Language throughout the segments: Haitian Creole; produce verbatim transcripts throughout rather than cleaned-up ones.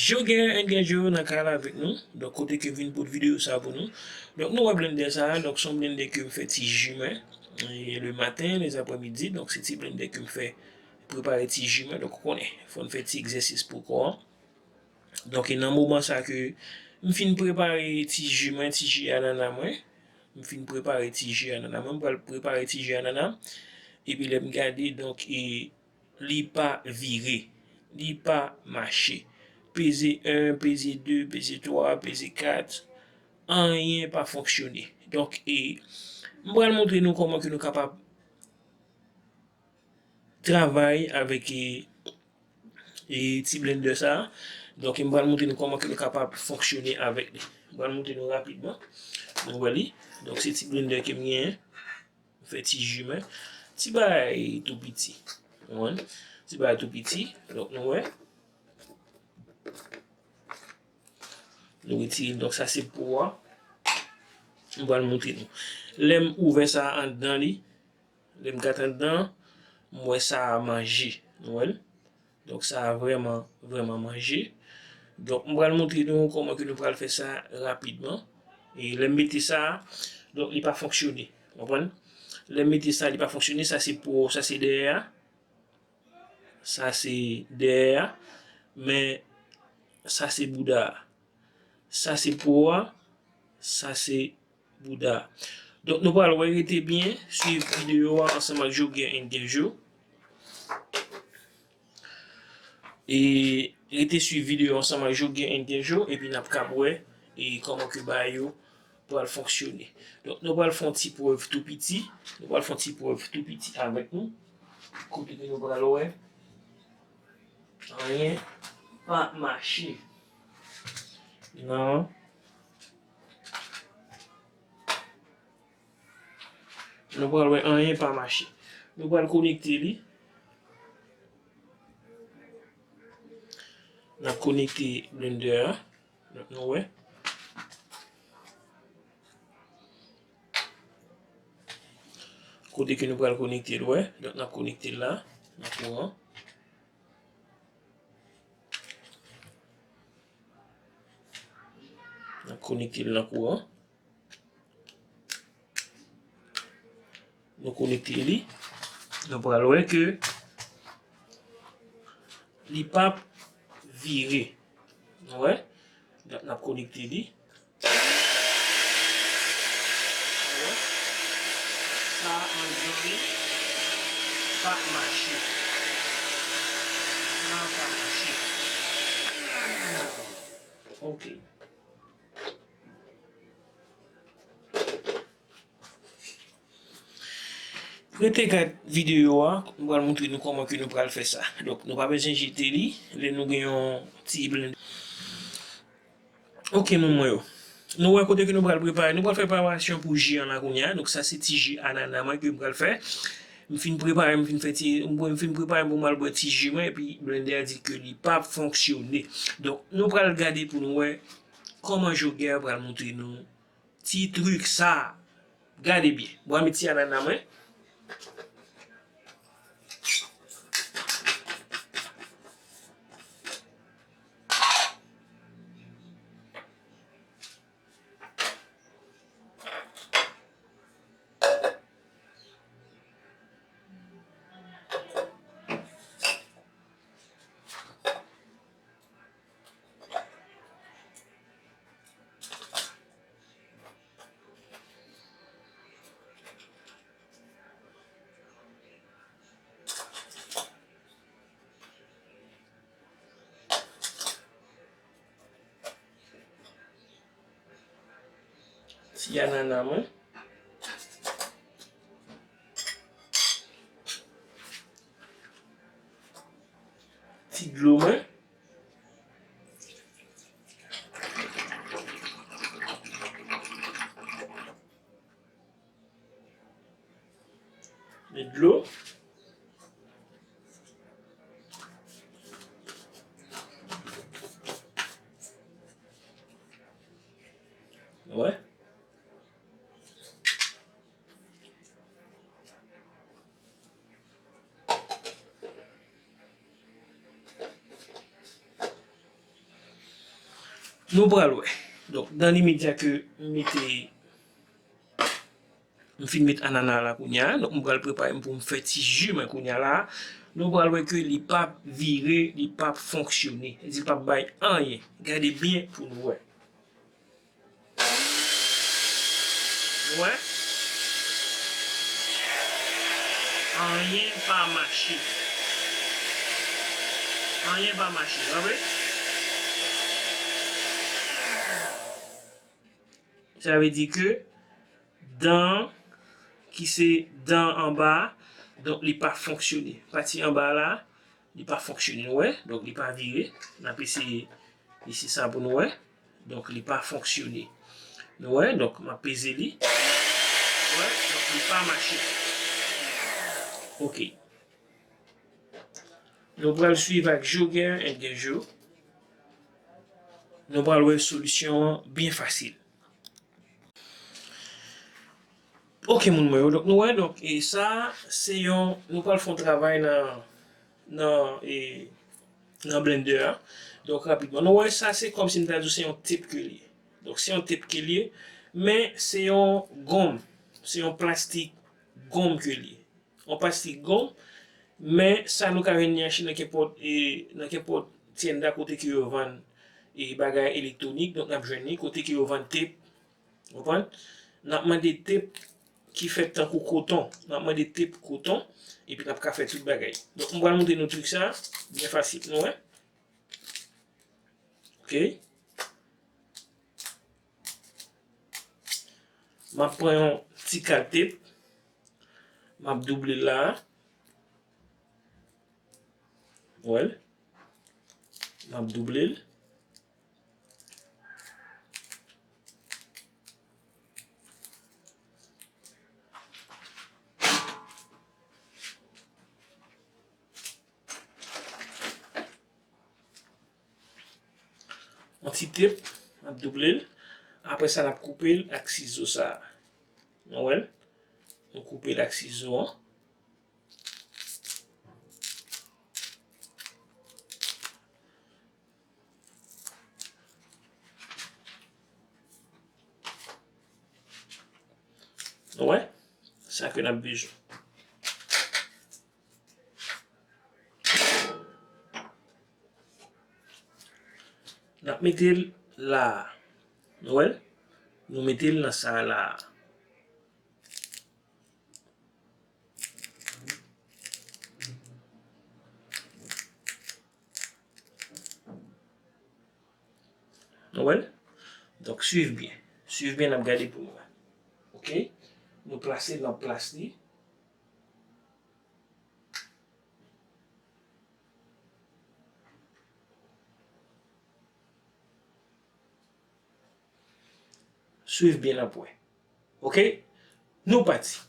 Joker and Gajo nan kay la avèk nou. Donk, kote ke m vin pote videyo sa pou nou. Donk, nou wè blendè sa, donk, se yon blendè ke m fè ti ji mwen. E le maten, les après-midi, donk, se ti blendè ke m fè prepare ti ji mwen. Donk, ou konnen, fò n fè ti egzèsis pou kò an. Donk, e nan moman sa ke m fin prepare ti ji mwen, ti ji anana mwen. M fin prepare ti ji anana mwen, m pral prepare ti ji anana. Epi lè m gade, donk, e li pa vire, li pa mache. Peze en, peze de, peze twa, peze kat, anyen pa fonksyone. Donk, e, m pral montre nou kòman ke nou kapab travay avèk, e, e, ti blendè sa. Donk, m pral montre nou kòman ke nou kapab fonksyone avèk li. M pral montre nou rapidman. Nou wè li. Donk, se ti blendè ke m genyen. Fè ti ji mwen. Ti bagay tou piti. Ou konprann? Ti bagay tou piti. Donk, nou wè. Nou retire. Donk, sa se po a. M pral montre nou. Lè m ouvè sa anndan li, lè m gate anndan, m wè sa a manje. Nou wè l? Donk, sa a vrèman, vrèman manje. Donk, m pral montre nou kòman ke nou pral fè sa rapidman. E lè m mete sa, donk, li pa fonksyone. Konprann? Lè m mete sa, li pa fonksyone. Sa se po, sa se dèyè a. Sa se dèyè a. Men, sa se bouda a. Sa se po a. Sa se bouda. Donk, nou pral wè, rete byen, swiv videyo a ansanm ak Joker and Gajo. E rete swiv videyo a ansanm ak Joker and Gajo, epi n ap kab wè e kòman ke bagay yo pral fonksyone. Donk, nou pral fè yon ti prèv tou piti. Nou pral fè yon ti prèv tou piti avèk nou. Kote ke nou pral wè anyen pa mache. Non. Nou pral wè anyen pa mache. Nou pral konekte li. N ap konekte blendè a. Donk, nou wè. Kote ke nou pral konekte l, wè. Donk, n ap konekte l la. Nan kouran. N ap konekte l nan kouran. Nou konekte li. Nou pral wè ke li p ap vire. Nou wè? Donk, n ap konekte li. Sa anndan li pa mache. Sa pa mache. Ok. Rete gad videyo a, m pral montre nou kòman ke nou pral fè sa. Donk, nou pa bezwen jete li, lè nou gen yon ti blendè. Ok, moun mwen yo. Nou wè kote ke nou pral prepare. Nou pral fè preparasyon pou ji an la kounye a. Donk, sa se ti ji anana mwen ke m pral fè. M fin prepare, m fin fè ti, m fin prepare pou m al bwè ti ji mwen, epi blendè a di ke li p ap fonksyone. Donk, nou pral gade pou nou wè kòman Joker pral montre nou ti trik sa. Gade byen. Bon, m met ti anana mwen. Ti anana mwen. Ti dlo mwen. Dlo. Wè. Nou pral wè. Donk, dan limedya ke m mete, m fin met anana la kounye a, donk m pral prepare m pou m fè ti ji mwen kounye a la. Nou pral wè ke li p ap vire, li p ap fonksyone. Li p ap bay anyen. Gade byen pou nou wè. Wè. Anyen pa mache. Anyen pa mache, w ap wè? Sa vle di ke dan ki se dan anba a, donk li pa fonksyone. Pati anba a la, li pa fonksyone, nou wè? Donk li pa vire. N ap eseye isi sa pou nou wè. Donk li pa fonksyone. Nou wè? Donk m ap peze li. Wè? Donk li pa mache. Ok. Nou pral swiv ak Joger and Genjo. Nou pral wè solisyon an byen fasil. Ok, moun mwen yo, donk nou wè, donk, e sa, se yon, nou pral fè yon travay nan, nan, e, nan blender a. Donk, rapidman, nou wè, sa, se kòmsi m ta di w se yon tep ke li ye. Donk, se yon tep ke li ye, men se yon gonm, se yon plastik gonm ke li ye. Yon plastik gonm, men sa nou ka jwenn li an Chin nan kenpòt, e, nan kenpòt tyenda kote ke yo vann, e, bagay elektwonik, donk n ap jwenn li kote ke yo vann tep, konprann? N ap mande tep ki fèt tankou koton, n ap mande tep koton, epi n ap ka fè tout bagay. Donk, m pral montre nou trik sa, byen fasil, nou wè. Ok. M ap pran yon ti kal tep. M ap double l la. Wè l. M ap double l. Yon ti tep, n ap double l. Apre sa, n ap koupe l ak sizo sa a. Nou wè l? Nou koupe l ak sizo an. Nou wè? Sa ke n ap bezwen. N ap mete l la a. Nou wè l? Nou mete l nan sa a la a. Nou wè l? Donk, swiv byen. Swiv byen, n ap gade pou nou wè. Ok? Nou plase l nan plas li. Swiv byen, n ap wè. Ok? Nou pati.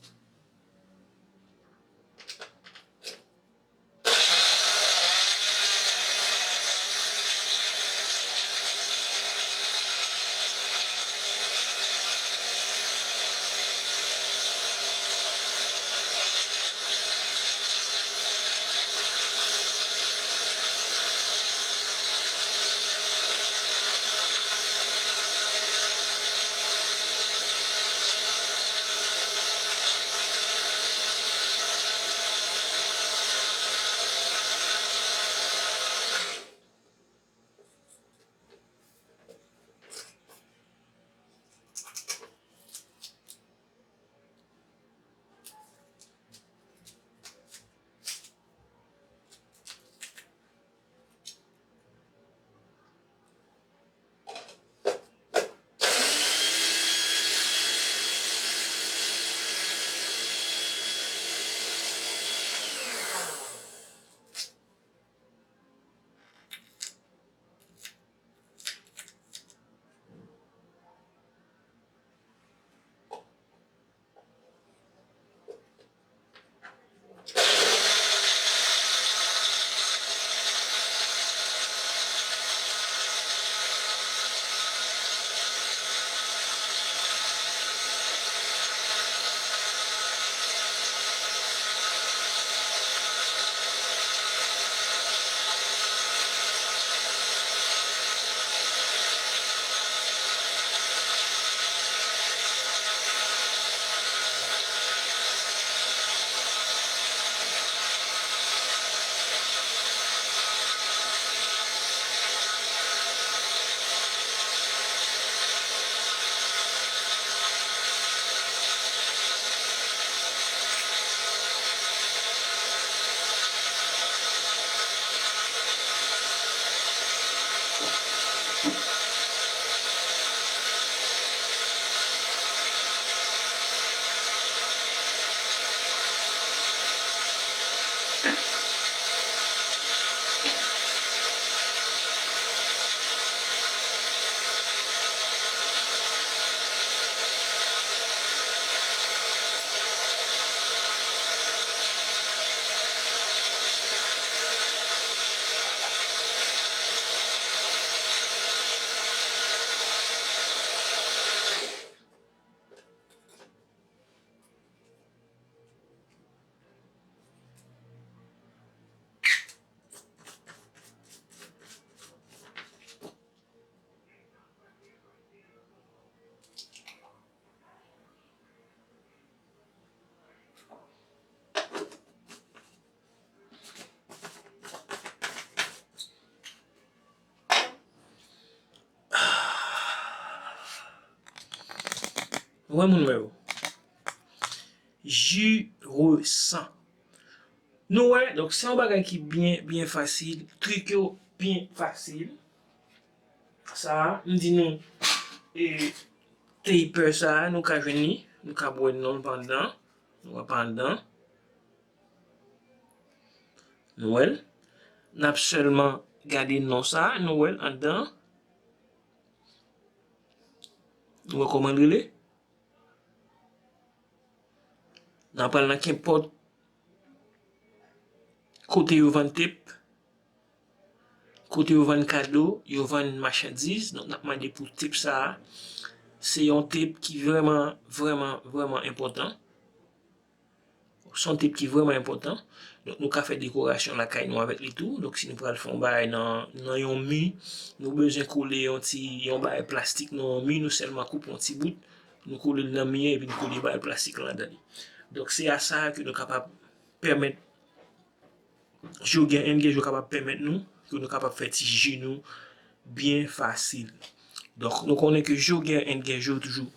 Nou wè moun mwen yo. Ji resan. Nou wè, donk se yon bagay ki byen, byen fasil. Trik yo byen fasil. Sa, m di nou, e, taper sa, nou ka jwenn li, nou ka wè non l pa anndan, nou wè pa anndan. Nou wè l. N ap sèlman gade non sa, nou wè l anndan. Nou wè kòman l rele? N ap pral nan kenpòt kote yo vann tep, kote yo vann kado, yo vann machandiz. Donk, n ap mande pou tep sa a. Se yon tep ki vrèman, vrèman, vrèman enpòtan. Se yon tep ki vrèman enpòtan. Donk, nou ka fè dekorasyon lakay nou avèk li tou. Donk, si nou pral fè yon bagay nan, nan yon mi, nou bezwen kole yon ti, yon bagay plastik nan yon mi, nou sèlman koupe yon ti bout, nou kole l nan mi an, epi nou kole bagay plastik lan ladan li. Donk, se a sa ke nou kapab pèmèt Joker and Guerjo kapab pèmèt nou, ke nou kapab fè ti ji nou byen fasil. Donk, nou konnen ke Joker and Guerjo toujou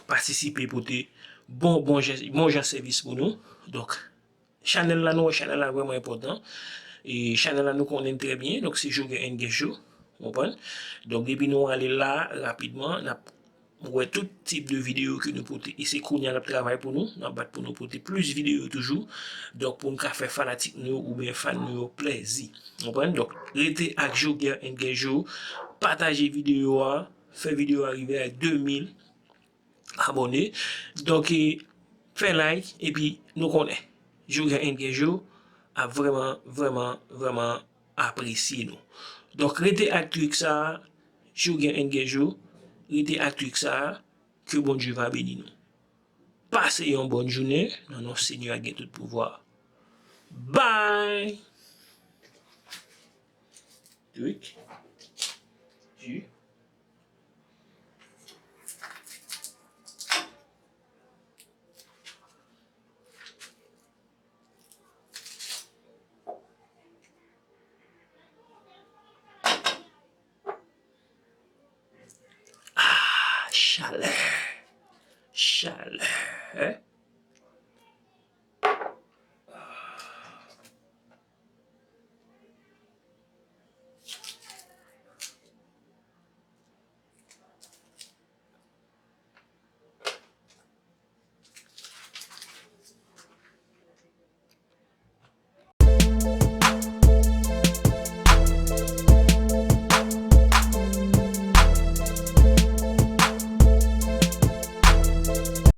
patisipe pote bon, bon jan, bon jan sèvis pou nou. Donk, chanèl la, nou wè chanèl la vrèman enpòtan. E chanèl la, nou konnen l trè byen. Donk, se Joker and Guerjo, w konprann? Donk, depi nou ale la, rapidman, n ap wè tout tip de videyo ke nou pote. E se kounye a n ap travay pou nou. N ap bat pou nou pote plis videyo toujou. Donk, pou n ka fè fanatik nou yo oubyen fan nou yo plèzi. W konprann? Donk, rete ak Joker and Guerjo. Pataje videyo a. Fè videyo a rive a de mil abòne. Donk, e, fè like, epi nou konnen. Joker and Guerjo ap vrèman, vrèman, vrèman apresye nou. Donk, rete ak trik sa a, Joker and Guerjo, rete ak trik sa a, ke Bondye va beni nou. Pase yon bòn jounen, nan non Senyè a gen tout pouvwa. Bye! Trik. Trik. Ah, chalè. Chalè.